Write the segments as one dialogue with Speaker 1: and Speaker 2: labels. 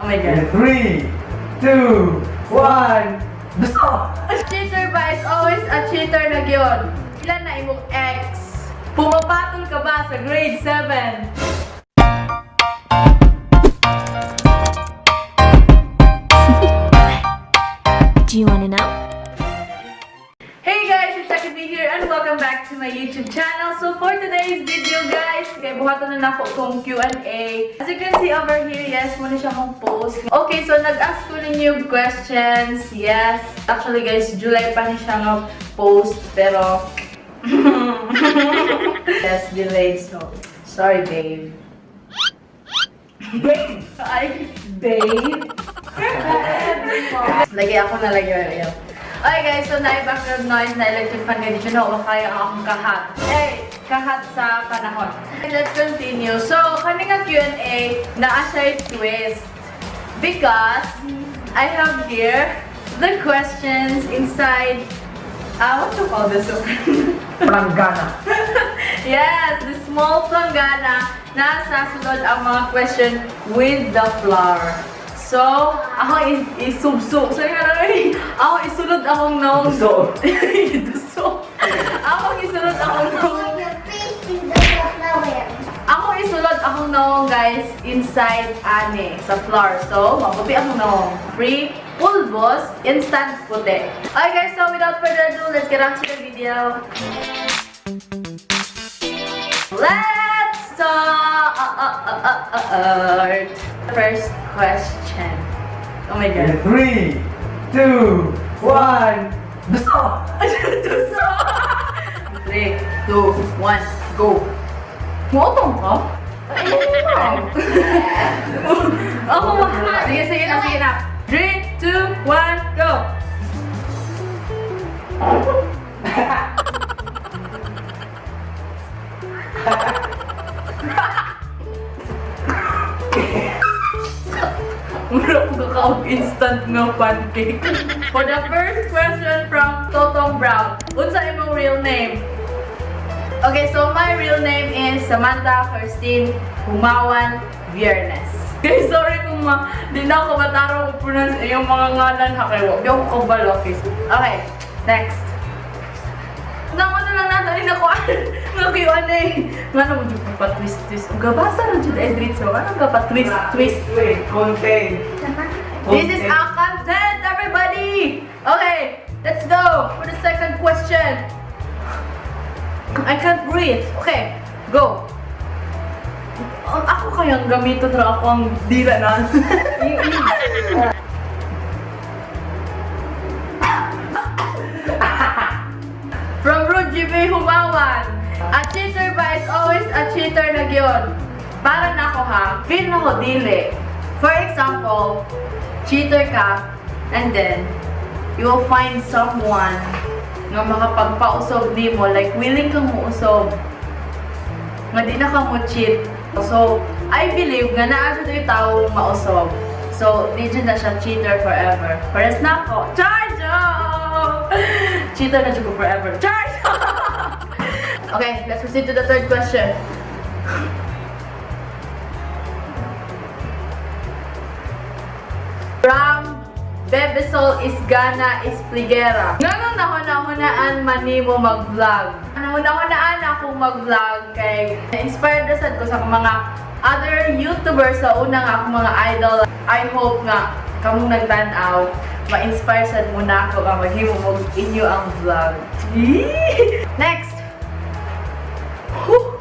Speaker 1: My God.
Speaker 2: 3, 2, 1, Gusto!
Speaker 1: Cheater ba is always a cheater na gyud? Ilan na imong ex? Pumapatol ka ba sa grade 7?
Speaker 3: Do you want to know?
Speaker 1: Hey guys, it's Aki here and welcome back to my YouTube channel. So for today's video, guys, kay buhaton na nako tong Q&A. As you can see over here, yes, muna siya akong post. Okay, so nag-ask ko ninyo questions. Yes. Actually guys, July pa ni siya nga post, pero yes, delayed. So, sorry, babe.
Speaker 2: Babe!
Speaker 1: Ay,
Speaker 2: Babe!
Speaker 1: Lagi ako na lagi ayaw. Okay guys, so na background noise na electric fan ganito na kaya ang akong kahat. Eh, kahat sa panahon. Okay, let's continue. So, kani nga Q&A naa siya twist. Because I have here the questions inside, what you call this one?
Speaker 2: Pranggana.
Speaker 1: Yes, the small planggana na sasunod ang mga question with the flower. So, ako isubso. Sorry nga na. Ako isulod akong naong.
Speaker 2: Duso.
Speaker 1: Duso. Ako isulod akong naong.
Speaker 4: Your face in the flower.
Speaker 1: Ako isulod akong naong, guys, inside ane sa flower. So, maputi akong naong. Free pulbos, instant puti. Okay guys, so without further ado, let's get on to the video. Let's start! First question. Oh my God.
Speaker 2: 3, 2, 1, Gusto!
Speaker 1: Duso! 3, 2, 1, go! Muotong ka? Ako ma. Sige, sige na, sige na. 3, 2, 1, go! Mura ko kakaog instant nga pancake. For the first question from Totong Brown. Unsa imong real name? Okay, so my real name is Samantha Christine Humawan Viernes. Okay, sorry kung di na ako matarong pronounce iyong mga ngalan ha kay wa. Di ako kabalo. Okay, okay, next. Nang ano lang nato ni nako nga Q&A. Nga mo jud pa twist twist. Ug gabasa ra jud ay diretso. Ano ga pa twist twist?
Speaker 2: Wait, content.
Speaker 1: This is our content, everybody! Okay, let's go for the second question. I can't breathe. Okay, go. Ang ako kayang gamiton ra ako ang dila na. From Rudy B. Humawan. A cheater ba is always a cheater na gyud? Para na ako ha, feel na ko dili. For example, cheater ka, and then, you will find someone nga makapagpausog nimo, like willing kang muusob, nga di na ka mo cheat. So, I believe nga naa jud yung tao mausog. So, di jud na siya cheater forever. Pares na ako. Charge! Oh! Cheater na jud ko forever. Charge! Okay, let's proceed to the third question. From Bebesol Isgana Espliguera. Nganong nahuna-hunaan man nimo mag-vlog? Nahuna-hunaan akong mag-vlog kay inspired na sad ko sa mga other YouTubers sa una nga akong mga idol. I hope nga kamong nagtan-aw ma-inspire sad mo na ako nga maghimo mo inyo ang vlog. Next. Whew.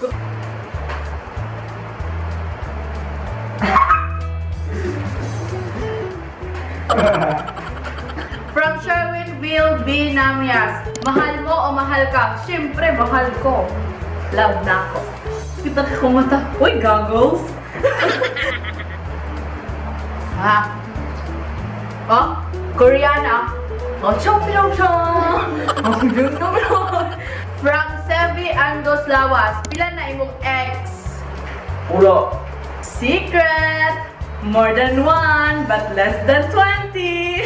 Speaker 1: From Sherwin Will B. Namias. Mahal mo o mahal ka? Siyempre, mahal ko. Love na ako. Kita ko mata. Uy, goggles! Ah. Oh, Koreana. Oh, chop chop chop. Oh, From Sevi Andos Lawas. Pila na imong ex?
Speaker 2: Ulo.
Speaker 1: Secret! More than one, but less than 20!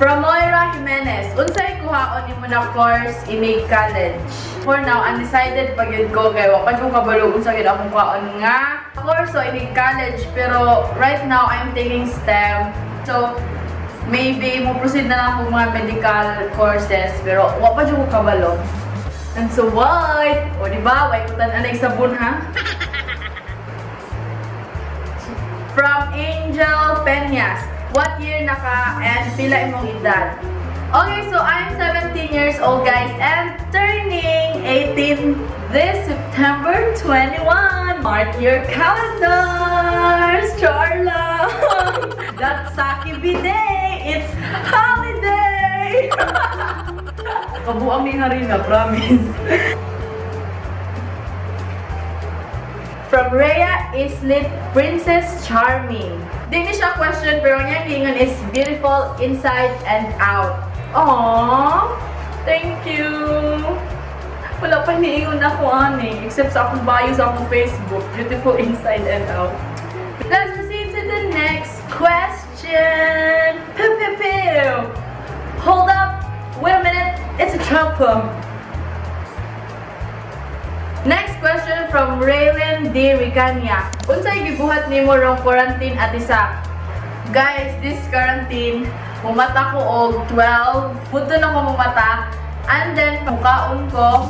Speaker 1: From Moira Jimenez, unsay kuhaon nimo na course inig college? For now, undecided pa gyud ko kay wa pa jud ko kabalo unsa gyud akong kuhaon nga course so inig college, pero right now I'm taking STEM. So maybe mo proceed na lang ako mga medical courses, pero wa pa jud ko kabalo. And so white! O di ba? White ko tan-anay sabon ha? From Angel Peñas, what year na ka and pila imong edad? Okay, so I'm 17 years old, guys, and turning 18 this September 21. Mark your calendars! Charla! That's Saki B Day! It's holiday! Kabuang ni harina, promise. From Rhea Islit, Princess Charming. Di ni siya question, pero ang iyang giingon is beautiful inside and out. Aww! Thank you! Wala pa niingon ako ani, except sa akong bio sa akong Facebook. Beautiful inside and out. Let's proceed to the next question. Pew pew pew! Hold up! Wait a minute! It's a trouble. Next question from Raylin D. Ricania. Unsay gibuhat nimo rong quarantine, Ate Sak? Guys, this quarantine, mumata ko og 12. Punto na ko mumata. And then, mukaon ko.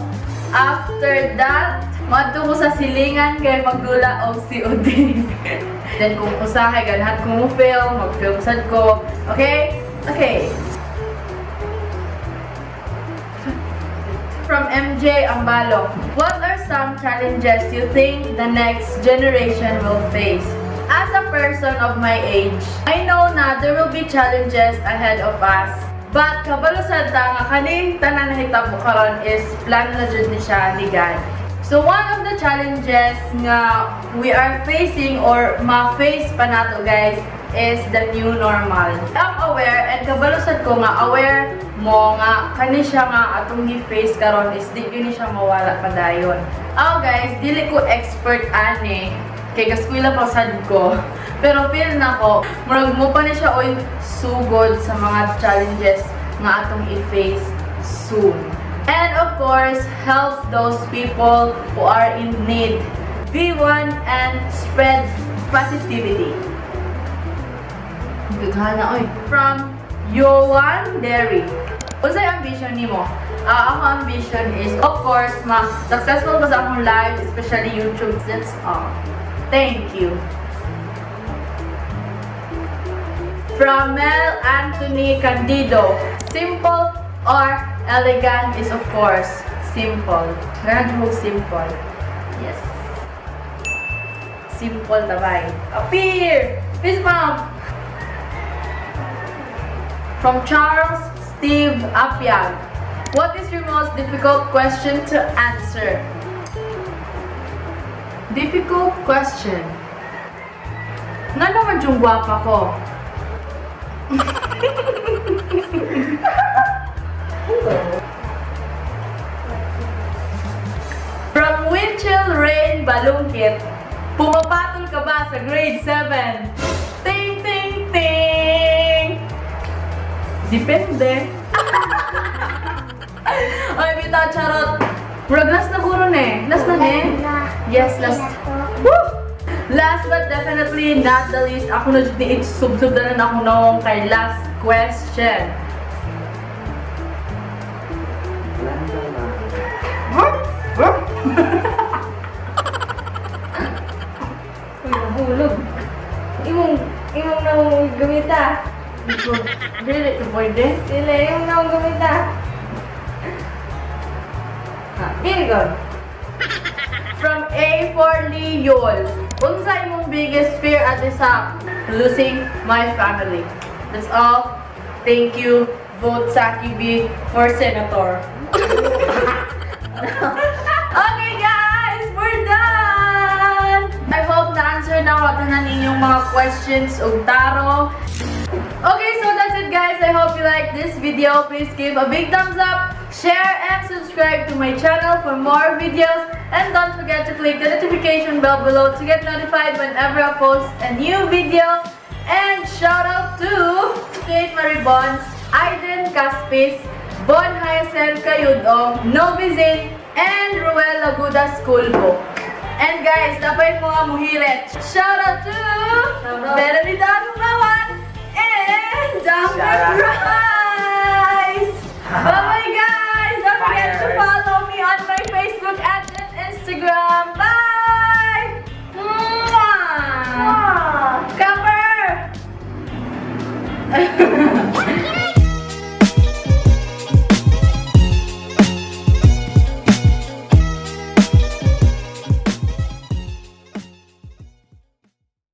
Speaker 1: After that, madto ko sa silingan kay magdula og COD. Then kung usahay ganahan ko mo film, mag-film sad ko. Okay? Okay. From MJ Ambalo, what are some challenges you think the next generation will face? As a person of my age, I know na there will be challenges ahead of us. But kabalo sad ta nga kaning tanan nahitabo karon is plan na jud ni siya ni God. So one of the challenges nga we are facing or ma-face pa nato, guys, is the new normal. I'm aware and kabalo sad ko nga aware mo nga kani siya nga atong gi-face karon is di gyud ni siya mawala padayon. Ako, guys, dili ko expert ani kay gaskwela pa sad ko. Pero feel na ko, murag mo pa ni siya oy sugod sa mga challenges nga atong i-face soon. And of course, help those people who are in need. Be one and spread positivity. Gagana oy. From Yowan Derry. Unsay ambition nimo? Ah, ako ambition is, of course, ma successful ko sa akong life, especially YouTube. That's all. Thank you. From Mel Anthony Candido. Simple or elegant is, of course, simple. Ganun simple. Yes. Simple tabay. Appear! Peace bomb! From Charles Steve Apiag. What is your most difficult question to answer? Difficult question. Nga naman yung gwapa ko. From Winchell Rain Balungkit. Pumapatol ka ba sa grade 7? Ting, ting, ting! Depende. Ay, bitaw, charot. Murag last na guro eh. Last na eh. Yes, last. Woo! Last but definitely not the least, ako na jud ni sub-sub na ako noong kay last question.
Speaker 5: Uy, nahulog. Imong naong gamita.
Speaker 1: Dili ko pwede.
Speaker 5: Dili, imong naong gamita. Ha, very good.
Speaker 1: From A4 Liyol. Unsa imong biggest fear, Ate Sak? Losing my family. That's all. Thank you. Vote Saki B for senator. Okay guys, we're done! I hope na-answer na ako tanan ninyong mga questions ug taro. Okay, so that's it, guys. I hope you like this video. Please give a big thumbs up, share, and subscribe to my channel for more videos. And don't forget to click the notification bell below to get notified whenever I post a new video. And shout out to Kate Maribon. Aiden Caspis, Bon Haisel Kayudong, Novizin, and Ruel Lagudas Culbo. And guys, napay mga muhiret. Shout out to
Speaker 5: Shout out.
Speaker 1: Benedict Humawan and Duncan
Speaker 2: Shout out.
Speaker 1: Brown!